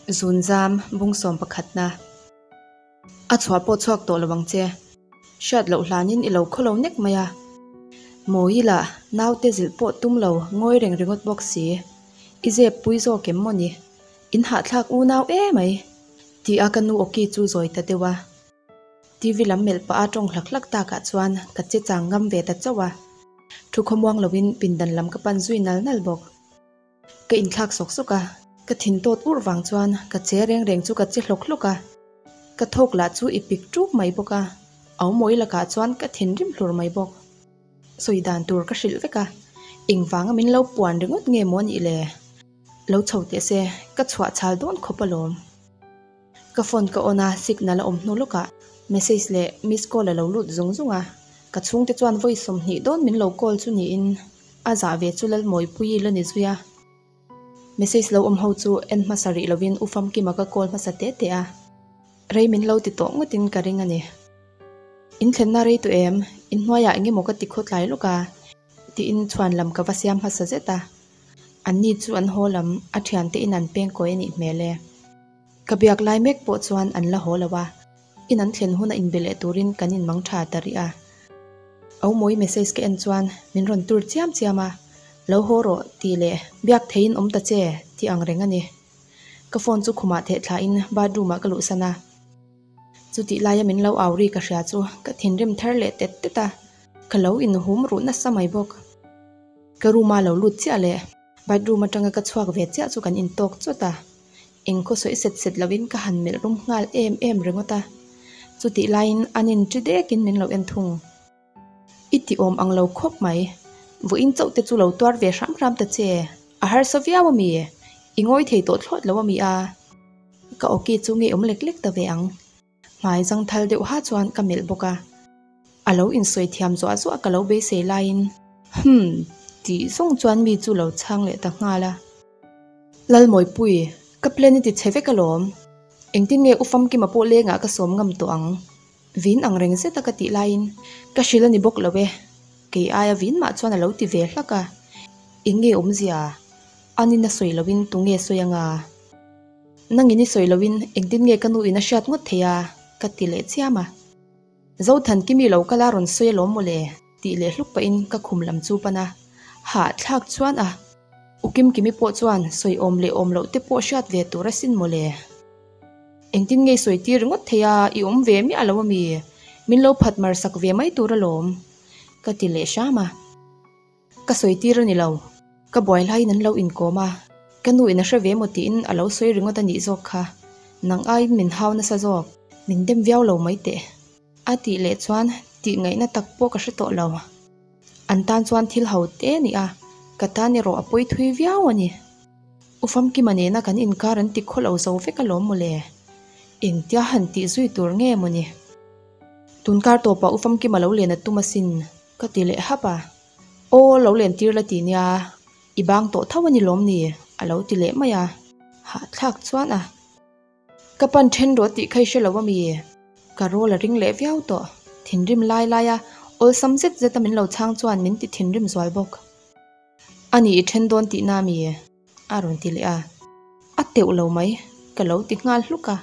Zunzam bung sawm pakhatna. A chhuah pawh chhuak tawh lo ang che. Hriat loh hlanin i lo khaw lo nek mai a. Mawi lah naute zilh pawh tum lo ngawi reng ringawt bawk si. I zep pui zawk em maw ni? In hahthlak unau e mai. Ti a ka nu awki chu zawi ta deuh a. TV lam melh pah a tawng hlak hlak takah chuan ka che chang ngam ve ta chauh a. Thu khawmuang loin pindan lam ka pan zui nal nal bawk. Ka inthlak sawk sawk a, ka thin tawt urh vang chuan ka che reng reng chu ka che hlawk hlawk a. Ka thawk lah chu i pik ṭuk mai bawk a, Aumawi lakah chuan ka thinrim hlur mai bawk. Sawi dan tur ka hrilh vek a, engvanga min lo puan ringawt nge maw anih le? Lo chho teh se, ka chhuah chhal dawn khawp alawm. Ka phone ka on a, signal a awm hnu lawkah message leh miss call a lo lut zung zung a, ka chhungte chuan vawi 20 dawn min lo call chu niin a zah ve chu Lalmawipuii la ni zui a. Message lo awm ho chu en hmasa rih lovin U Famkima ka call hmasa te te a, rei min lo ti tawh ngawtin ka ring a ni. In thlenna rei tawh em? In hnuaiah eng emaw ka ti khawtlai lawk a? tiin chhuan lam ka va siam hmasa zet a. Anni chu an haw lam a thiante in an peng kawi a nih hmel e. Ka biak lai mek pawh chuan an la haw lo a, in an thlen huna inbe leh turin kan inmang tha ta rih a. Aumawi message ka en chuan min rawn tur chiam chiam a, Lo haw rawh tih leh biak theiin awm ta che tih ang reng a ni. Ka phone chu khumah theh thlain bathroom ah ka luhsan a. Chutih laia min lo au ri ka hria chu ka thinrim thar leh tet tet a, ka lo inhum ruh nasa mai bawk. Ka room a lo lut chiah leh bathroom atanga ka chhuak ve chiah chu kan intawk chawt a, eng khaw sawi set set lovin ka han melh rum nghal em em ringawt a. Chutih laiin an in ṭi dekin min lo en thung. I ti awm ang lo khawp mai. Vawiin chauh te chu lo tuar ve hram hram ta che. A harsa viau a mi? I ngawi thei tawh thlawt lo a mi a? Ka awki chu ngei awm lek lek ta ve ang. Hmai zang thal deuh ha chuan ka melh bawk a. A lo insawi thiam zuah zuah ka lo beisei laiin Humm tih zawng chuan mi chu lo chhang leh ta nghal a. Lalmawipui, ka plan i ti chhe vek alawm. Engtin nge U Famkima pawh lengah ka sawm ngam tawh ang? Vin ang reng zeta ka tih laiin ka hrilh a ni bawk lo e. Kei aia vin mah chuan a lo ti ve hlak a. Eng nge awmzia? Anin a sawi loin tunge sawi anga? Nangin i sawi loin engtin nge ka nu in a hriat ngawt thei a? ka ti leh chiam a. Zothankimi lo kal a rawn sawi alawm mawle tih leh hluk pahin ka khum lam chu pan a. Hahthlak chuan a U Kimkimi pawh chuan sawi awm leh awm loh te pawh hriat ve tur asin mawle. Engtin nge sawi tir ringawt thei a, i awm ve miah lo ami? Min lo phat mar sak ve mai tur alawm ka ti leh hram a. Ka sawi tir a ni lo, ka buai laiin an lo inkawm a, ka nu in a hre ve maw tiin a lo sawi ringawt a nih zawk kha, nang aiin min hau nasa zawk, min dem viau lo mai teh. A tih leh chuan tih ngaihna tak pawh ka hre tawh lo. An tan chuan thil ho te a ni a, ka tan erawh a pawi thui viau a ni. U Famkima nena kan inkar an ti khaw lo zo vek alawm mawle. Engtia han tih zui tur nge maw ni? Tunkar tawpah U Famkima lo len a tum asin. Ka ti leh hap a, Aw lo len tir la ti nia, i bang tawh tho a ni lawm ni? a lo ti leh mai a, hahthlak chuan a. Ka pan then rawh tih kha i hre lo a mi? Ka rawl a ring leh viau tawh, thinrim lai lai a, awlsam zet zet a min lo chhang chuan min ti thinrim zual bawk. A ni i then dawn tihna a mi? a rawn ti leh a, A teuh lo mai, ka lo ti nghal hluk a.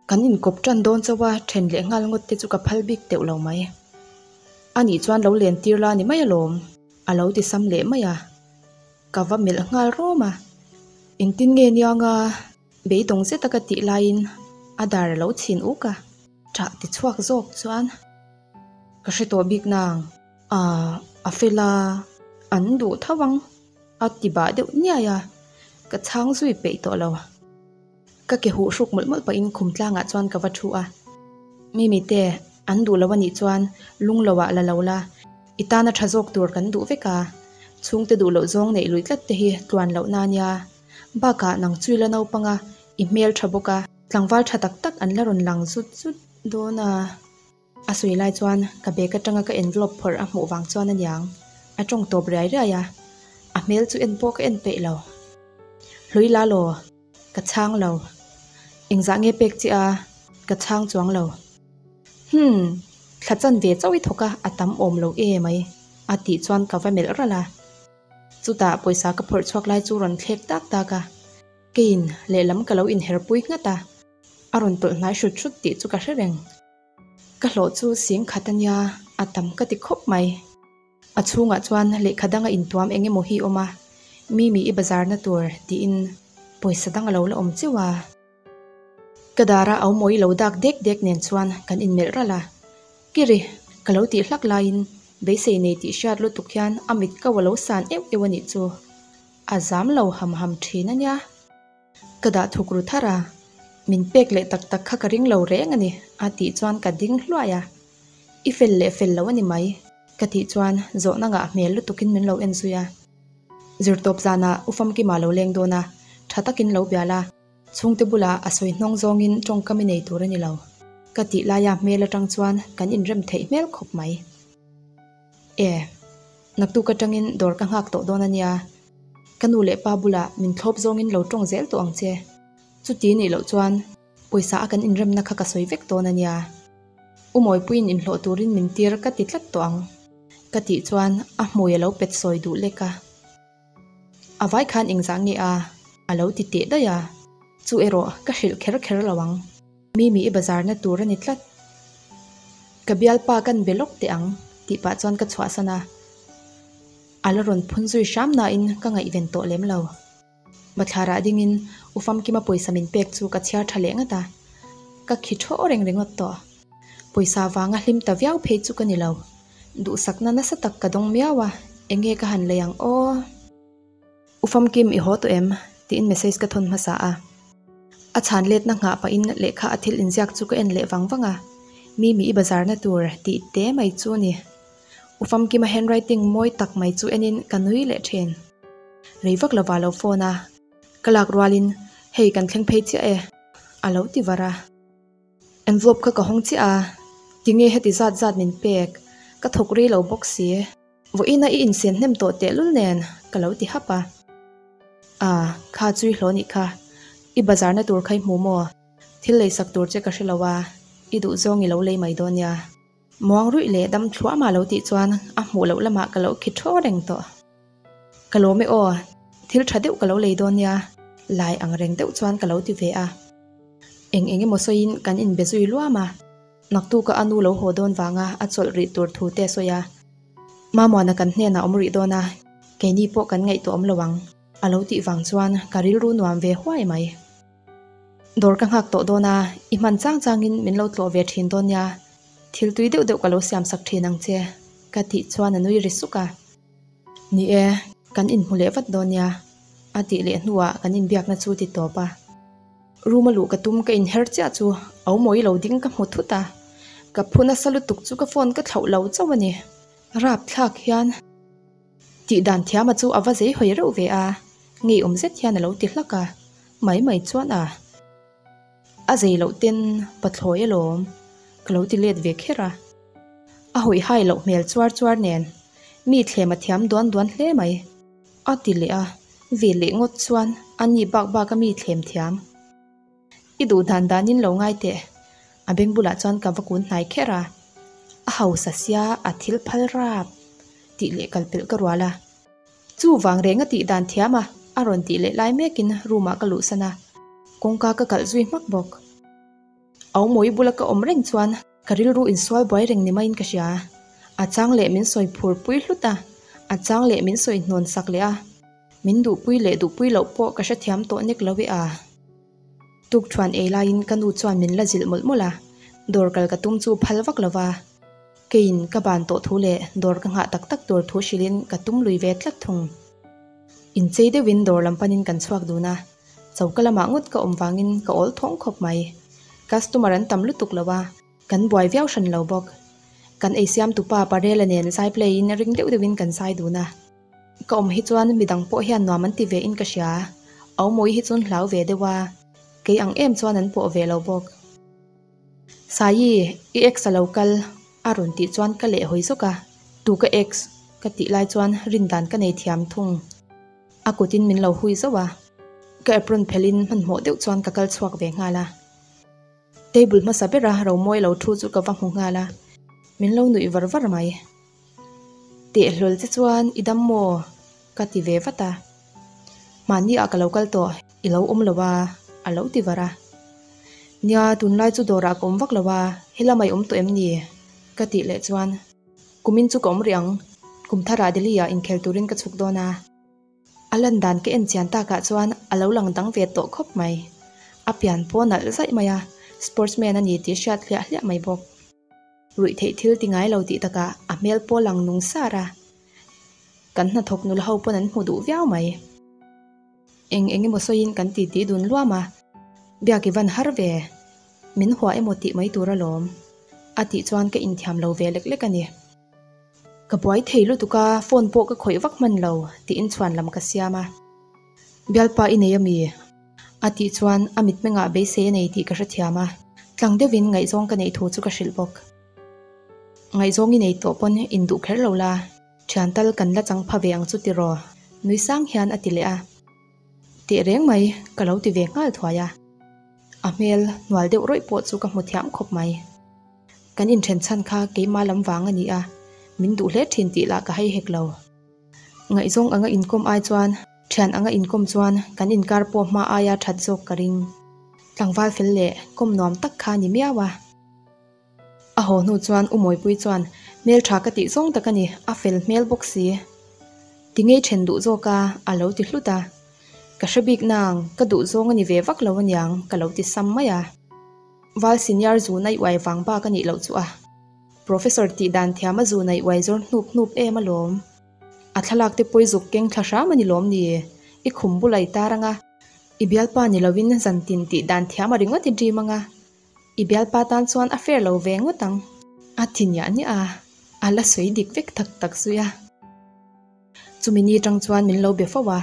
Kan inkawp tan dawn chauh a, then leh nghal ngawt te chu ka phal bik teuh lo mai. A nih chuan lo len tir la ni mai alawm, a lo ti sam leh mai a. Ka va melh nghal rawm a, engtin nge nianga beidawng zeta ka tih laiin a dar a lo chhin uk a. Ṭah ti chhuak zawk chuan ka hre tawh bik nang, aah a fel a, an duh tho ang. A ti bah deuh niai a, ka chhang zui peih tawh lo. Ka ke huh hruk mawlh mawlh pahin khum tlangah chuan ka va thu a. Mimi te, an duh lo a nih chuan lung lo ah la lo la, i tana tha zawk tur kan duh vek a. Chhungte duh loh zawng neih lui tlat te hi tluan loh na nia. Bakah nang chui la naupang a, i hmel tha bawk a, tlangval tha tak tak an la rawn lang zut zut dawn a. A sawi lai chuan ka bag atanga ka envelope phawrh a hmuh vang chuan a niang. A tawng tawp riai riai a, a hmel chu en pawh ka en peih lo. Hlui la law, ka chhang lo. Engzah nge pek che a, ka chhang chuang lo. Hum, thla chan ve chauh i thawk a, a tam awm lo e mai, a tih chuan ka va melh ralh a. Chutah pawisa ka phawrh chhuak lai chu rawn thlek tak tak a. Keiin lehlam ka lo inherpui nghat a, a rawn tawlh hnai hrut hrut tih chu ka hre reng. Ka hlawh chu sing khat a nia, a tam ka ti khawp mai. A chhungah chuan lehkha danga intuam eng emaw hi awm a, Mimi i bazarna tur tiin pawisa dang a lo la awm chiu a. Ka dara au mawi lo dak dek dek nen chuan kan inmelh ralh a, Kiri, ka lo tih hlak laiin beisei nei tih hriat lutuk hian a mit ko a lo san euh euh a nih chu. A zam lo ham ham thin a nia. Ka dah thuk ru thar a, min pek leh tak tak kha ka ring lo reng a ni a tih chuan ka ding hluai a. I fel leh fel lo a ni mai ka tih chuan zawhna ngah hmel lutukin min lo en zui a. Zirtawp zanah U Famkima lo leng dawn a, tha takin lo bial a. Chhungte bulah a sawi hnawng zawngin tawngkam i nei tur a ni lo. Ka tih laia hmel atang chuan kan inrem theih hmel khawp mai. E, naktuk atangin dawr ka nghak tawh dawn a nia. Ka nu leh pa bulah min thlawp zawngin lo tawng zel tawh ang che. Chuti nih loh chuan pawisa a kan inremna kha ka sawi vek dawn a nia. U Mawipuiin inhlawh turin min tir ka ti tlat tawh ang. Ka tih chuan a hmui a lo pet sawi duh lek a. A vai khan engzah nge a? A lo ti teh daih a. Chu erawh ka hrilh kher kher lo ang. Mimi i bazarna tur a ni tlat. Ka bialpa kan be lawk teh ang tih pah chuan ka chhuahsan a. A la rawn phun zui hram nain ka ngaihven tawh lem lo. Bathlarah dingin U Famkima pawisa min pek chu ka chhiar tha leh ngat a. Ka khi thaw reng ringawt tawh. Pawisa vanga hlim ta viau phei chu ka ni lo. Duhsakna nasa tak ka dawng miau a, enge ka han lei ang aw? U Famkim i haw tawh em? tiin message ka thawn hmasa a. A chhan letna nghah pahin lehkha a thil inziak chu ka en leh vang vang a. Mimi i bazarna tur tih te mai chu ni. U Famkima handwriting mawi tak mai chu enin ka nui leh thin. Rei vak lova lo phone a, ka lak rualin hei kan thleng phei chiah e a lo ti var a. Envelope kha ka hawng chiah a, tinge heti zat zat min pek, ka thawk rei lo bawk si. Vawiina i insen hnem tawh tehlul nen ka lo ti hap a. Ah, kha chu i hlawh nih kha, i bazarna tur kha i hmu maw? Thil leisak tur che ka hre lo a, i duhzawng i lo lei mai dawn nia. Muang ruih leh dam thluah mah lo tih chuan a hmuh loh lamah ka lo khi thaw reng tawh. Ka lawm e aw, thil tha deuh ka lo lei dawn nia, lai ang reng deuh chuan ka lo ti ve a. Eng eng emaw sawiin kan inbe zui luam a, naktuka a nu lo haw dawn vanga a chawlh rih tur thu te a sawi a. Mamuana kan hnenah awm rih dawn a, keini pawh kan ngaihtuah awm lo ang, a lo tih vang chuan ka rilru nuam ve huai mai. Dawr ka nghak tawh dawn a, i hman chang changin min lo tlawh ve thin dawn nia, thil tui deuh deuh ka lo siam sak thin ang che, ka tih chuan a nui ri suk a. Ni e, kan inhmu leh vat dawn nia, a tih leh hnuah kan inbiakna chu ti tawp a. Room a luh ka tum ka inher chiah chu au mawi lo ding ka hmu thut a, ka phu nasa lutuk chu ka phone ka thlauh lo chauh a ni. Rapthlak hian tih dan thiama chu a va zei hawi reuh ve a, ngeiawm zet hian a lo ti hlak a. Mai mai chuan a a zei loh ten pathlawi alawm ka lo ti let ve kher a. A hawi hai loh hmel chuar chuar nen mi thlem a thiam duan duan hle mai. A ti leh a, ve leh ngawt chuan a ni bak bak a mi thlem thiam. I duh dan danin lo ngai teh. A beng bulah chuan ka va kun hnai kher a. A hausa sia a thil phal rap tih leh kal pelh ka rual a. Chu vang reng a tih dan thiam a, a rawn tih leh lai mekin room ah ka luhsan a, kawngka ka kalh zui hmak bawk. Au mawi bula ka awm reng chuan ka rilru insual buai reng ni maiin ka hria. A chang leh min sawi phur pui hlut a, a chang leh min sawi hnawn sak leh a, min duhpui leh duhpui loh pawh ka hrethiam tawh nek lo e a. Tukthuan ei laiin ka nu chuan min la zilh mawlh mawlh a, dawr kal ka tum chu phal vak lo va. Keiin ka ban tawh thu leh dawr ka nghah tak tak tur thu hrilhin ka tum lui ve tlat thung. Inchei deuhin dawr lam panin kan chhuak dun a, choka lamah ngawt ka awm vangin ka awl thawng khawp mai. Customer an tam lutuk lo a, kan buai viau hran lo bawk. Kan eisiam tupa Parela nen zai play in ring deuh deuhin kan zai dun a. Ka awm hi chuan midang pawh hian nuam an ti ve in ka hria, Aumawi hi chuan hlau ve deuh a, kei ang em chuan an pawh ve lo bawk. Saii, i ex a lo kal, a rawn tih chuan ka leh hawi zawk a, tu ka ex? ka tih lai chuan rindan ka nei thiam thung. A kutin min lo hui zauh a, ka apron phelhin hmanhmawh deuh chuan ka kal chhuak ve nghal a. Table hmasa bera Romawi lo thu chu ka va hmu nghal a, min lo nuih var var mai. Teh hlawl che chuan i dam maw? ka ti ve vat a. Mahni ah ka lo kal tawh. I lo awm lo a, a lo ti var a. Nia, tunlai chu dawrah ka awm vak lo a, helamah i awm tawh em ni? Ka tih leh chuan, Kumin chu ka awm rih ang, kum tharah Delhi-ah inkhel turin ka chhuk dawn a. A lan dan ka en chian takah chuan a lo lang dang ve tawh khawp mai. A pian pawh nalh zaih mai a, sportsman a ni tih hriat hliah hliah mai bawk. Ruih theih thil ti ngai lo tih takah a hmel pawh lang nung sar a. Kan hnathawk nula ho pawn an hmu duh viau mai. Eng eng emaw sawiin kan titi dun luam a, Biak i van har ve, min hua emaw tih mai tur alawm, a tih chuan ka inthiam lo ve lek lek a ni. Ka buai thei lutuk a, phone pawh ka khawih vak hman lo, tiin chhuan lam ka siam a. Bialpa i nei ami? A tih chuan a mitmengah beisei a nei tih ka hrethiam a, tlang deuhin ngaihzawng ka neih thu chu ka hrilh bawk. Ngaihzawng i nei tawh pawn induh kher lo la. Thian tal kan la chang pha ve ang chu tiraw? Nui sang hian a ti leh a. Teh reng mai, ka lo ti ve nghal thuai a. A hmel hnual deuh rawih pawh chu ka hmu thiam khawp mai. Kan inthen chhan kha keimah lam vang a ni a, min duh hle thin tih lah ka hei hek lo. Ngaihzawng anga inkawm ai chuan, thian anga inkawm chuan kan inkar pawh hma aia that zawk ka ring. Tlangval fel leh kawm nuam tak kha a ni miau a. A haw hnu chuan U Mawipui chuan, Hmel tha ka tih zawng tak a ni, a fel hmel bawk si. Ti ngei then duh zawk a, a lo ti hlut a. Ka hre bik nang, ka duh zawng a ni ve vak lo aniang, ka lo ti sam mai a. Val senior zu naih uai vang bak a nih loh chu a. Professor tih dan thiam a zu naih uai zawr hnup hnup em alawm. A thlalak te pawi zuk keng thla hram a ni lawm ni? I khum bula i tar anga, i bialpa ni lovin zantin tih dan thiam a ringawt i dream anga. I bialpa tan chuan a fair lo ve ngawt ang. A ti niah niah a, a la sawi dik vek tak tak zui a. Chumi ni tang chuan min lo be fo a,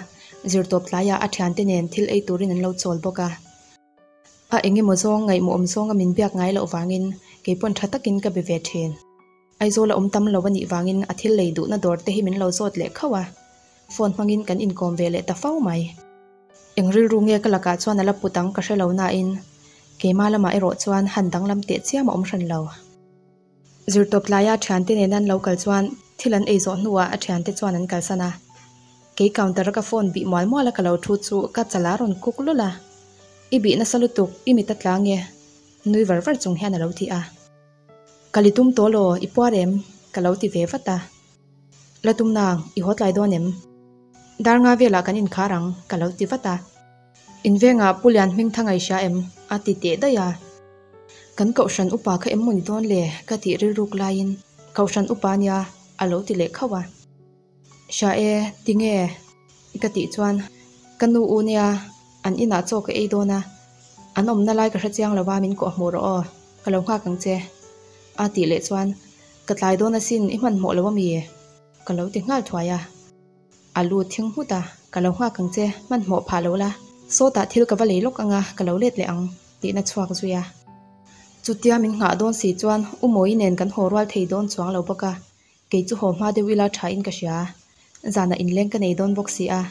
zirtawp tlaiah a thiante nen thil ei turin an lo chawl bawk a. A eng emaw zawng ngaihmawh awm zawnga min biak ngai loh vangin kei pawn tha takin ka be ve thin. Aizawl a awm tam lo a nih vangin a thil lei duhna dawr te hi min lo zawt leh khauh a, phone hmangin kan inkawm ve leh ta fo mai. Eng rilru nge ka lakah chuan a la put ang ka hre lo nain keimah lamah erawh chuan han danglam teh chiam a awm hran lo. Zirtawp tlaia thiante nen an lo kal chuan thil an ei zawh hnuah a thiante chuan an kalsan a. Kei counter a ka phone bih mual mual a ka lo thu chu ka chala rawn kuk lul a. I bih nasa lutuk, i mit a tla nge? Nui var var chung hian a lo ti a. Ka li tum tawh law, i puar em? Ka lo ti ve vat a. La tum nang, i haw tlai dawn em? Dar nga velah kan inkhar ang, ka lo ti vat a. In vengah Pu Lian hming tha ngaihria em? A ti teh daih a. Kan Kohhran upa kha em maw ni dawn le? Ka tih rilruk laiin, Kohhran upa nia, a lo ti leh khauh a. Hria e, tinge? Ka tih chuan, Ka nu u nia, an inah chaw ka ei dawn a, an awmna lai ka hre chiang lo va, min kawh hmuh rawh aw, ka lo nghak ang che. A tih leh chuan, Ka tlai dawn asin, i hmanhmawh lo ami? Ka lo ti nghal thuai a. A lu thing nghut a, Ka lo nghak ang che, hmanhmawh phah lo la, sawtah thil ka va lei lawk anga ka lo let leh ang, tihna chhuak zui a. Chutia min nghah dawn si chuan U Mawi nen kan haw rual thei dawn chuang lo bawk a, Kei chu haw hma deuh ila tha in ka hria. Zanah inleng ka nei dawn bawk si a.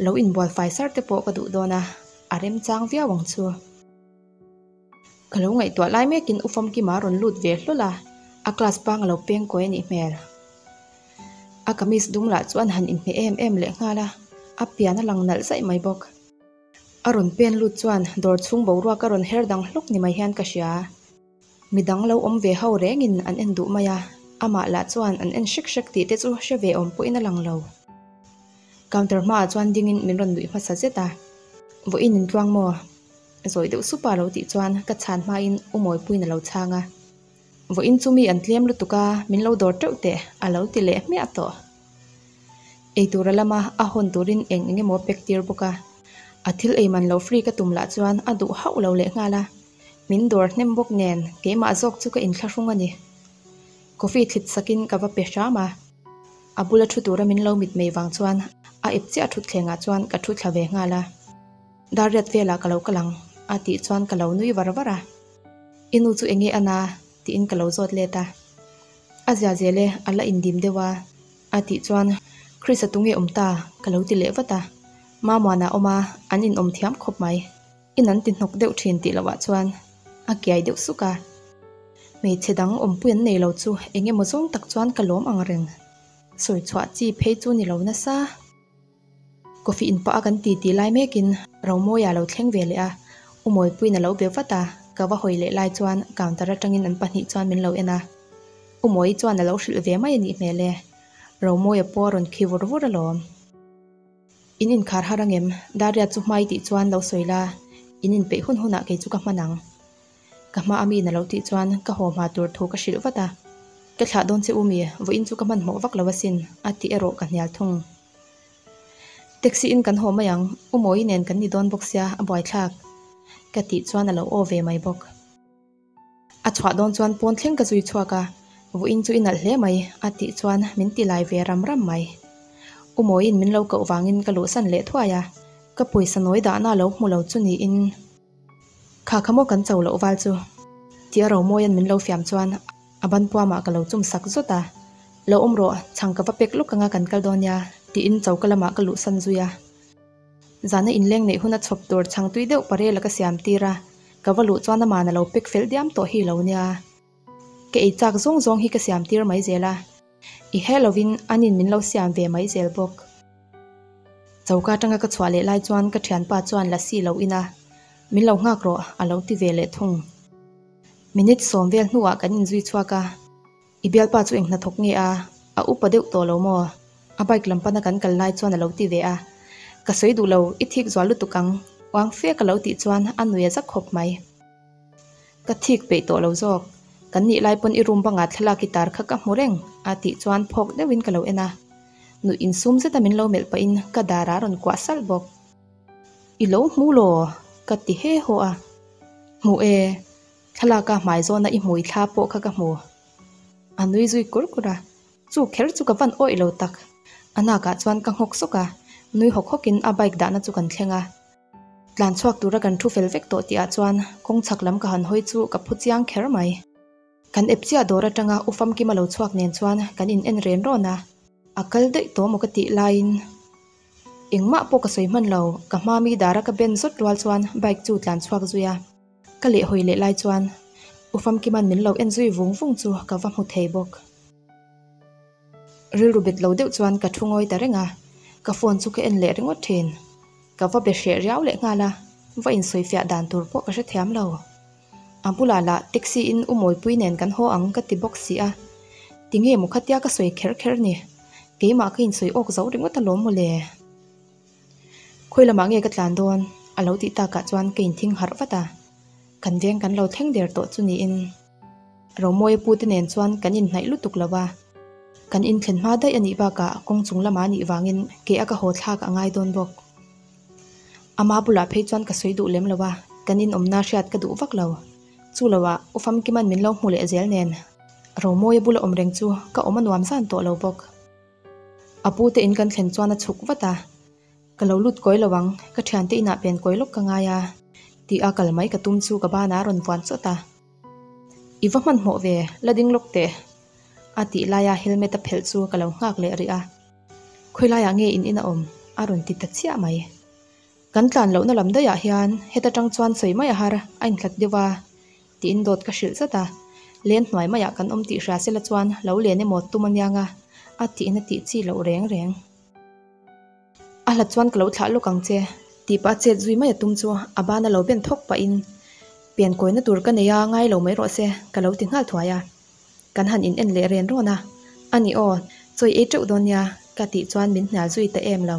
Lo inbual fai sar te pawh ka duh dawn a, a remchang viau ang chu. Ka lo ngaihtuah lai mekin U Famkima rawn lut ve hlawl a, a class pang a lo peng kawi a nih hmel. A kamis dum lah chu an han inhmeh em em leh nghal a, a pian a lang nalh zaih mai bawk. A rawn pen lut chuan dawr chhung boruak a rawn her dang hlawk ni mai hian ka hria. Midang lo awm ve ho rengin an en duh mai a, amah lah chuan an en hrek hrek tih te chu hre ve awm pawhin a lang lo. Counter hmaah chuan dingin min rawn nuih hmasa zet a, Vawiin in tluang maw? Zawi deuh supa lo tih chuan ka chhan hmain U Mawipuiin a lo chhang a, Vawiin chu mi an tlem lutuk a, min lo dawr teuh teh a lo ti leh hmiah tawh. Eitur a lama a hawn turin eng eng emaw pack tir bawk a, a thil ei man lo free ka tum lah chuan a duh hauh lo leh nghal a. Min dawr hnem bawk nen keimah zawk chu ka inthlahrung a ni. Coffee thlit sakin ka va pe hram a, a bula thu tura min lo mitmei vang chuan a ep chiah thutthlengah chuan ka thu thla ve nghal a. Dar riat velah ka lo kal ang a tih chuan ka lo nui var var a. I nu chu enge a na? tiin ka lo zawt let a. A zia zel e, a la indim deuh a a tih chuan Chris-a tunge awm ta? ka lo ti leh vat a. Mamuana awm a, an inawm thiam khawp mai. In an ti hnawk deuh thin tih loh ah chuan a kiai deuh suk a. Hmeichhe dang awmpui an nei lo chu eng emaw zawng tak chuan ka lawm ang reng. Sawi chhuah chi phei chu ni lo nasa. Coffee in pah a kan ti tih lai mekin Romawia lo thleng ve leh a, U Mawipuiin a lo be vat a, ka va hawi leh lai chuan counter atangin an pahnih chuan min lo en a. U Mawi chuan a lo hrilh ve mai a nih hmel e. Romawia pawh a rawn khi vur vur alawm. In inkhar har angem? Daria chu hmai tih chuan lo sawi la, in inpeih hun hunah kei chu ka hman ang. Ka hma a mi na lo tih chuan ka haw hma tur thu ka hrilh vat a. Ka thlah dawn che u mi, vawiin chu ka hmanhmawh vak lo asin, a tih erawh ka hnial thung. Taxi in kan haw mai ang, U Mawi nen kan ni dawn bawk sia, a buaithlak. Ka tih chuan a lo aw ve mai bawk. A chhuah dawn chuan pawn thleng ka zui chhuak a, vawiin chu i nalh hle mai, a tih chuan min ti lai ve ram ram mai. U Mawiin min lo koh vangin ka luhsan leh thuai a, ka pawisa nawi dahna a lo hmu lo chu niin. Kha kha maw kan cho loh val chu? Tia Romawia'n min lo fiam chuan a ban puamah ka lo chum sak zawt a, Lo awm rawh, chhang ka va pek lawk anga kan kal dawn nia, tiin choka lamah ka luhsan zui a. Zana inleng neih hun a chhawp tur chhang tui deuh parela ka siam tir a, ka va luh chuan aman a lo pek fel diam tawh hi lo nia. Ka ei chak zawng zawng hi ka siam tir mai zel a. I he lovin anin min lo siam ve mai zel bawk. Choka atanga ka chhuah leh lai chuan ka thianpa chuan la si lo ina min lo nghak rawh a lo ti ve leh thung. Minute sawm vel hnuah kan inzui chhuak a, I bialpa chu eng hnathawk nge a? A upa deuh tawh lo maw? A bike lam pana kan kal lai chuan a lo ti ve a. Ka sawi duh lo, i thik zual lutuk ang, uang fe ka lo tih chuan a nui a zak khawp mai. Ka thik peih tawh lo zawk. Kan nih lai pawn i room bangah thlalak i tar kha ka hmu reng, a tih chuan phawk deuhin ka lo en a. Nuih insum zeta min lo melh pahin ka dar a rawn kuah salh bawk. I lo hmu law? ka ti he haw a. Hmu e, thlalaka hmai zawna i hmui thla pawh kha ka hmu. A nui zui kur kur a. Chu kher chu ka van awih lo tak. A nakah chuan ka nghawk sawk a, nui hawk hawkin a bike dahna chu kan thleng a. Tlan chhuak tura kan thu fel vek tawh tihah chuan kawng chhak lam ka han hawi chu ka phu chiang kher mai. Kan ep chiah dawr atanga U Famkima lo chhuak nen chuan kan in en ren rawn a, a kal daih tawh maw ka tih laiin engmah pawh ka sawi hman lo, ka hma mi dara ka ben zawt rual chuan bike chu tlan chhuak zui a, ka lehhawi leh lai chuan U Famkima'n min lo en zui vung vung chu ka va hmu thei bawk. Rilru bet lo deuh chuan ka thu ngawi ta reng a, ka phone chu ka en leh ringawt thin. Ka va be hreh riau leh nghal a, va insawifiah dan tur pawh ka hrethiam lo. A bulah lah taxi in U Mawipui nen kan haw ang ka ti bawk si a, tinge maw khatia ka sawi kher kher ni? Keimah ka insawi awk zo ringawt alawm mawle. Khawi lamah nge ka tlan dawn? A lo tih takah chuan ka inthing harh vat a, kan veng kan lo thleng der tawh chu niin. Romawia pute nen chuan kan inhnaih lutuk lo a, kan inthlen hma daih a nih bakah kawng chung lamah a nih vangin ke a ka haw thlak a ngai dawn bawk. Ama bulah phei chuan ka sawi duh lem lo a, kan inawmna hriat ka duh vak lo. Chu loah U Famkima'n min lo hmu leh zel nen Romawia bula awm reng chu ka awm a nuam zan tawh lo bawk. A pute in kan thlen chuan a chhuk vat a. Ka lo lut kawi lo ang, ka thiante inah pen kawi lawk ka ngai a, tih a kal mai ka tum chu ka banah a rawn vuan chawt a. I va hmanhmawh ve, la ding lawk teh, a tih laia helmet a phelh chu ka lo nghak leh rih a. Khawi laiah nge in in a awm? a rawn ti ta chiah mai. Kan tlan lohna lam daihah hian heta tang chuan sawi mai a har, a inhlat deuh a, tiin dawt ka hrilh zat a. Len hnuai maiah kan awm tih hria sela chuan lo len emaw tum aniang a, a tiin a tih chi loh reng reng. A hlat chuan ka lo thlah lawk ang che, tih pah chet zui mai a tum chu a ban a lo ben thawk pahin pian kawina tur ka nei a ngai lo mai rawh se ka lo ti nghal thuai a. Kan han in en leh ren rawn a, a ni aw, chawi ei teuh dawn nia ka tih chuan min hnial zui ta em lo.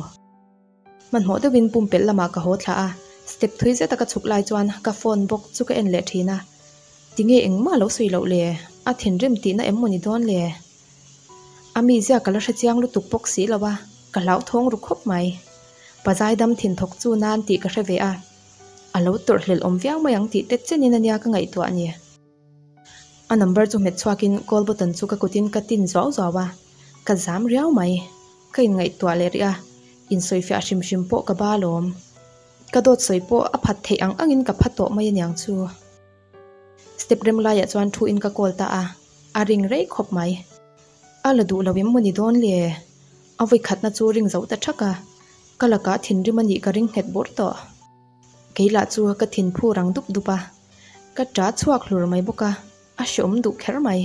Hmanhmawh deuhin pumpelh lamah ka haw thlah a, step thui zeta ka chhuk lai chuan ka phone bawk chu ka en leh thin a, tinge engmah lo sawi loh le, a thinrim tihna em maw ni dawn le? A mizia ka la hre chiang lutuk bawk si lo a, ka hlauthawng ru khawp mai. Pa zaidam thin thawk chu nan tih ka hre ve a, a lo tawrh hlelh awm viau mai ang tih te chenin a nia ka ngaihtuah ni. A number chu hmet chhuakin call button chu ka kutin ka tin zuau zuau a, ka zam riau mai. Ka inngaihtuah leh rih a, insawifiah hrim hrim pawh ka ba alawm. Ka dawt sawi pawh a phat theih ang angin ka pha tawh mai aniang chu. Step rem laiah chuan thu in ka call ta a, a ring rei khawp mai. A la duh lo em maw ni dawn le? A vawi khatna chu ring zo ta thak a, ka lakah thinrim a nih ka ring nghet bawrh tawh. Kei lah chu ka thin phu rang dup dup a, ka ṭa chhuak hlur mai bawk a, a hreawm duh kher mai.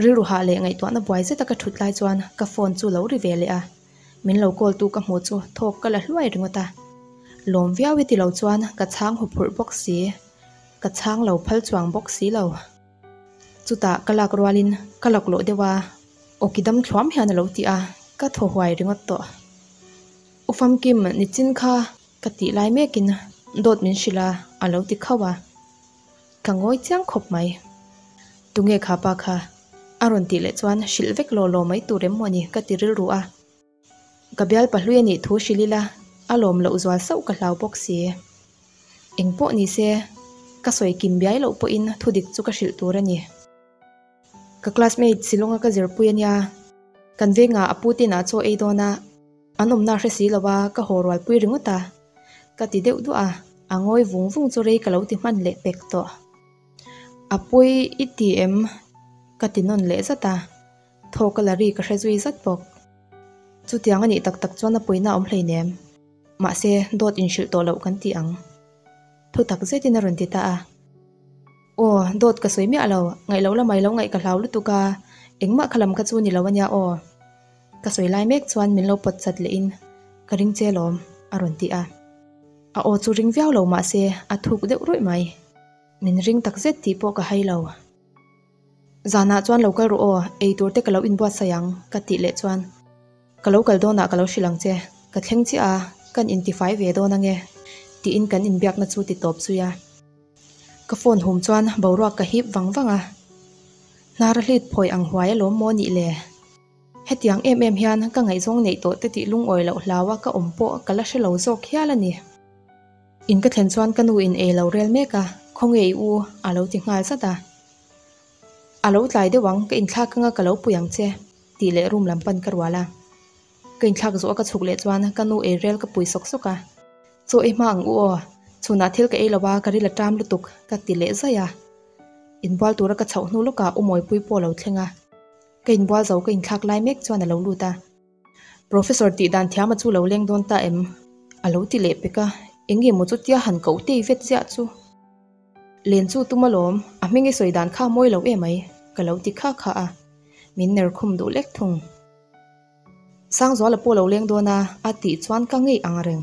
Rilru hah leh ngaihtuahna buai zeta ka ṭhut lai chuan ka phone chu lo ri ve leh a. Min lo call tu ka hmu chu thawk ka la hluai ringawt a. Lawm viau i ti lo chuan ka chhang huphurh bawk si, ka chhang lo phal chuang bawk si lo. Chutah ka lak rualin ka laklawh deuh a, awki dam thluam hian a lo ti a, ka thaw huai ringawt tawh. U Famkim nichin kha ka tih lai mekin dawt min hrilh a, a lo ti khauh a. Ka ngawi chiang khawp mai. Tunge kha pa kha? A rawn tih leh chuan hrilh vek law law mai tur em maw ni ka ti rilru a. Ka bial pahlui a nih thu hrilh ila a lawm loh zual sauh ka hlau bawk si. Eng pawh ni se, ka sawi kim biai loh pawhin thu dik chu ka hrilh tur a ni. Ka classmate Shillong-a ka zirpui a nia, kan vengah a pu tin ah chaw ei dawn a, an awmna hre si lo a, ka haw rualpui ringawt a, ka ti deuh duah a, a ngawi vung vung chu rei ka lo ti hman leh pek tawh. A pawi i ti em? Ka ti nawn leh zat a, thaw ka la ri ka hre zui zat bawk. Chutiang a nih tak tak chuan a puina a awm hleinem. Mahse, dawt inhrilh tawh loh kan ti ang. Thu tak zetin a rawn ti ta a. Aw, dawt ka sawi miah lo, ngaih loh lamai lo ngaih ka hlau lutuk a, engmah kha lam kha chu ni lo ania aw. Ka sawi lai mek chuan min lo pawt chat lehin ka ring che lawm, a rawn ti a. A aw chu ring viau lo mahse a thuk deuh ruih mai. Min ring tak zet tih pawh ka hai lo. Zanah chuan lo kal rawh aw, ei tur te ka lo inbuatsaih ang, ka tih leh chuan ka lo kal dawnah ka lo hrilh ang che, ka thleng chiah a, kan intifai ve dawn ange, tiin kan inbiakna chu ti tawp zui a. Ka phone hum chuan boruak ka hip vang vang a, hnar a hlit phawi ang huai alawm maw nih le? Hetiang em em hian ka ngaihzawng neih tawh te tih lungawi loh hlau a ka awm pawh ka la hre lo zawk hial a ni. In ka thlen chuan ka nu in ei lo rel mek a, khawnge i u? a lo ti nghal zat a. A lo tlai deuh ang, ka inthlak anga ka lo pui ang che, tih leh room lam pan ka rual a. Ka inthlak zawh a ka chhuk leh chuan ka nu ei rel ka pui sawk sawk a. Chaw ei hma ang u aw, chhunah thil ka ei lo a, ka ril a ṭam lutuk, ka ti leh zaih a. Inbual tura ka chhoh hnu lawkah u Mawipui pawh a lo thleng a. Ka inbual zo ka inthlak lai mek chuan a lo lut a. Professor tih dan thiama chu lo leng dawn ta em? A lo ti leh pek a, eng nge maw chutia han koh tei vet ziah chu? Len chu tum alawm, a hming i sawi dan kha mawi lo emai, ka lo ti kha kha a, min ner khum duh lek thung. Sangzuala pawh lo leng dawn a, a tih chuan ka ngei ang reng.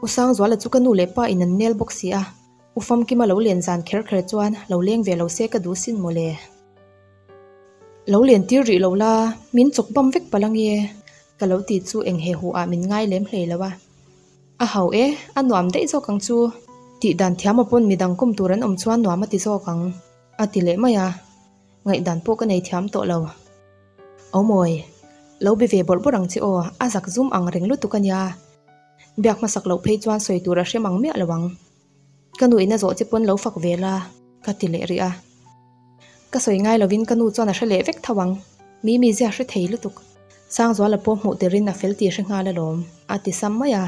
U Sangzuala chu ka nu leh pa in an nel bawk si a, U Famkima lo len zan kher kher chuan lo leng ve lo se ka duh sin mawle. Lo len tir rih lo la, min chawk bam vek palh ange, ka lo ti chu eng he hu ah min ngai lem hlei lo a. A hau e, a nuam daih zawk ang chu, tih dan thiam a pawn midang kawm tur an awm chuan nuam a ti zawk ang, a ti leh mai a, ngaihdan pawh ka nei thiam tawh lo. Awmawi, lo be ve bawrh bawrh ang che aw, a zak zum ang reng lutuk a nia. Biak hmasak loh phei chuan sawi tur a hrem ang miah lo ang. Ka nu in a zawh che pawn lo fak ve la, ka ti leh rih a. Ka sawi ngai lovin ka nu chuan a hre leh vek tho ang. Mi mizia hre thei lutuk. Sangzuala pawh hmuh tirin a fel tih hre nghal alawm, a ti sam mai a.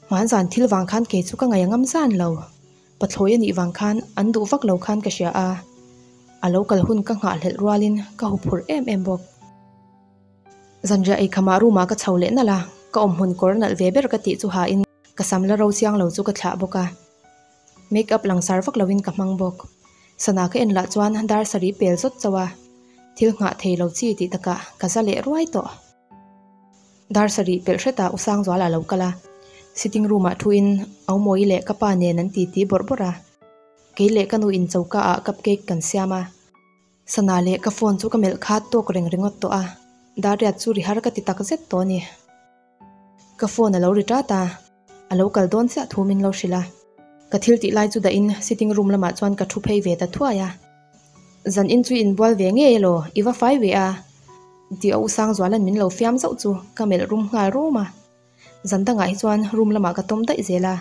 Hmanzan thil vang khan kei chu ka ngaih a ngam zan lo. Pathlawi a nih vang khan an duh vak lo khan ka hria a. A lo kal hun ka nghahhlelh rualin ka huphurh em em bawk. Zanriah eikhamah room ah ka chho leh nalh a, ka awmhmun kawr nalh ve ber ka tih chu ha in ka sam la ro chiang lo chu ka thlah bawk a. Make up langsar vak lo in ka hmang bawk. Sana ka en lah chuan dar sarih pel zawt chauh a, thil nghah thei lo chi tih takah ka za leh ruai tawh. Dar sarih pelh hretah U Sangzuala a lo kal a, sitting room ah thu in Aumawi leh ka pa nen an titi bawrh bawrh a, kei leh ka nu in choka ah cupcake kan siam a. Sana leh ka phone chu ka melh khat tawk reng ringawt tawh a, Dariat chu ri har ka ti tak zet tawh a ni. Ka phone a lo ri tat a, a lo kal dawn chiah thu min lo hrilh a. Ka thil tih lai chu dahin sitting room lamah chuan ka thu phei ve ta thuai a. Zan in chu inbual ve ngei elaw, i va fai ve a? Tih a u Sangzuala'n min lo fiam zauh chu ka melh rum nghal rum a. Zan dangah hi chuan room lamah ka tawm daih zel a,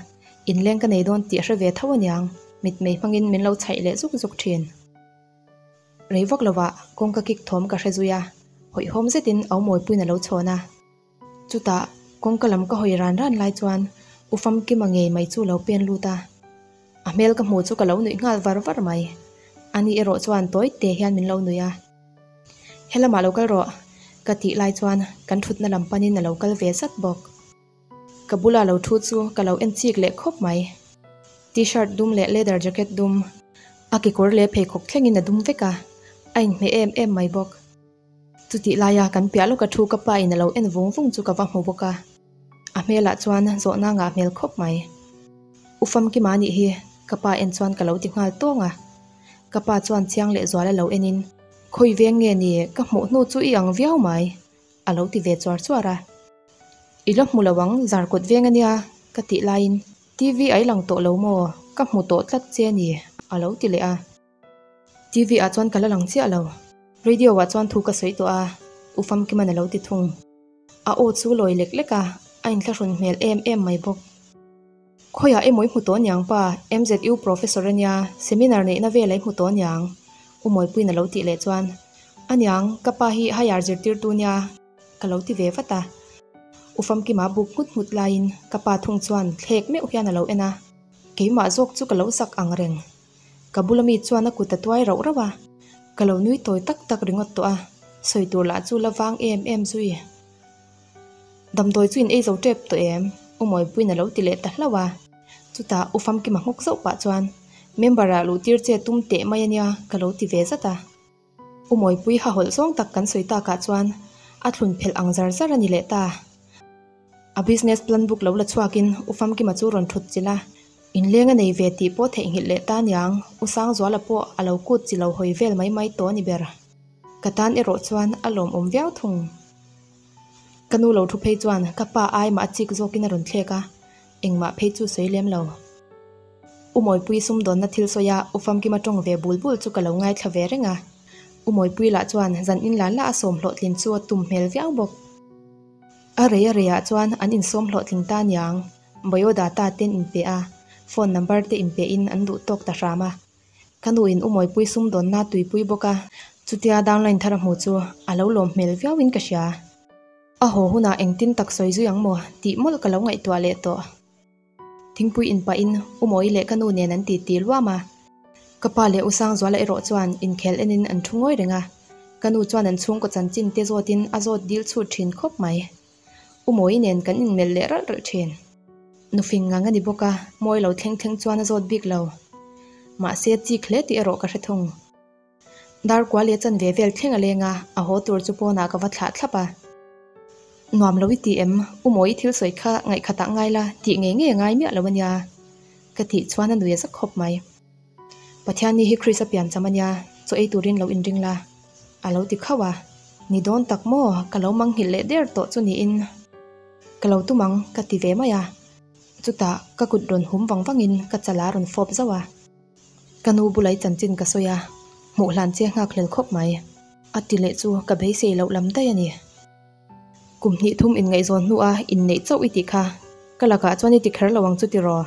inleng ka nei dawn tih a hre ve tho aniang, mitmei hmangin min lo chhaih leh zuk zuk thin. Rei vak lovah kawngka kik thawm ka hre zui a, hawihhawm zetin au Mawipuiin a lo chhawn a. Chutah kawngka lam ka hawi ran ran lai chuan U Famkima ngei mai chu lo pen lut a, a hmel ka hmuh chu ka lo nuih nghal var var mai. Ani erawh chuan tawi te hian min lo nuih a. Helamah lo kal rawh, ka tih lai chuan kan thutna lam panin a lo kal ve zat bawk. Ka bula lo thu chu ka lo en chik leh khawp mai. T-shirt dum leh leather jacket dum, a kekawr leh pheikhawk thlengin a dum vek a, a inhmeh em em mai bawk. Chutih laia kan piah lawka thu ka pa in a lo en vung vung chu ka va hmu bawk a, a hmelah chuan zawhna ngah hmel khawp mai. U Famkima nih hi ka pa en chuan ka lo ti nghal tawng a, ka pa chuan chiang leh zuala lo en in, Khawi veng nge ni ka hmuh hnu chu i ang viau mai a lo ti ve chuar chuar a. I la hmu lo ang zarkawt veng a nia ka tih laiin TV a i lang tawh lo maw ka hmu tawh tlat che a ni a lo ti leh a. TV ah chuan ka la lang chiah lo. Radio ah chuan thu ka sawi tawh a, U Famkiman a lo ti thung. A aw chu lawi lek lek a, a inthlahrun hmel em em mai bawk. Khawiah emaw i hmu tawh niang pa, MZU Professor a nia, seminar neihna vel a i hmu tawh niang, U Mawipuiin a lo tih leh chuan, A niang, ka pa hi higher zirtirtu nia, ka lo ti ve vat a. U Famkima buk nghut nghut laiin ka pa thung chuan thlek meuh hian a lo en a, keimah zawk chu ka lo zak ang reng. Ka bula mi chuan a kut a tuai rauh rauh a, ka lo nui tawi tak tak ringawt tawh a, sawi tur lah chu la vang em em zui. Damdawi chu in ei zo tep tawh em? U Mawipuiin a lo ti leh ta hlauh a, chutah U Famkima nghawk zauh pah chuan member ah luh tir che tum teh mai a nia ka lo ti ve zat a. U Mawipui ha hawlh zawng tak kan sawi takah chuan a thlun phelh ang zar zar a ni leh ta. A business plan book lo la chhuakin U Famkima chu rawn thut chilh a, inleng a nei ve tih pawh theihnghilh leh ta niang, U Sangzuala pawh a lo kut chi lo hawi vel mai mai tawh a ni ber. Ka tan erawh chuan a lawmawm viau thung. Ka nu lo thu phei chuan ka pa ai mah a chik zawkin a rawn thlek a, engmah phei chu sawi lem lo. U Mawipui sumdawnna thil sawi a U Famkima tawng ve bul bul chu ka lo ngaithla ve reng a. U Mawipui lah chuan zan in la la a sawm hlawhtlin chu a tum hmel viau bawk. A rei a reiah chuan an insawm hlawhtling ta niang, biodata ten inpe a, phone number te inpe in an duh tawk ta hram a. Ka nu in U Mawipui sumdawnna tuipui bawk a, chutia downline thar a hmu chu a lo lawm hmel viau in ka hria. A haw hunah engtin tak sawi zui ang maw tih mawlh ka lo ngaihtuah leh tawh. Thingpui in pahin U Mawi leh ka nu nen an titi luam a. Ka pa leh U Sangzuala erawh chuan inkhel enin an thu ngawi reng a. Ka nu chuan an chhungkaw chanchin te zawtin a zawt dil chhut thin khawp mai. U Mawi nen kan inmelh leh ralh ralh thin. Nufing ngang a ni bawk a, mawi lo thleng thleng chuan a zawt bik lo. Mahse chik hle tih erawh ka hre thung. Dar kua leh chanve vel thleng a leng a, a haw tur chu pawnah ka va thlah thlap a. Nuam lo i ti em? U Mawi thil sawi kha ngaihkhatah ngai la tih ngei ngei a ngai miah lo a nia. Ka tih chuan a nui a zak khawp mai. Pathianni hi Chris a piancham a nia, chaw ei turin lo inring la. A lo ti khauh a. Ni dawn tak maw? Ka lo manghilh leh der tawh chu niin. Ka lo tum ang, ka ti ve mai a. Chutah ka kut rawn hum vang vangin ka chala rawn fawp zauh a. Ka nu bulai chanchin ka sawi a, hmuh hlan che nghak hlel khawp mai. A ti leh chu ka beisei loh lam daih a ni. Kum hnih thum inngaihzawn hnua inneih chauh i tih kha ka lakah chuan i ti kher lo ang chu tiraw?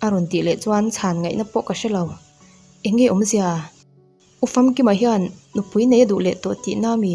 A rawn tih leh chuan chhan ngaihna pawh ka hre lo. Eng nge awmzia? U Famkima hian nupui nei a duh leh tawh tihna mi?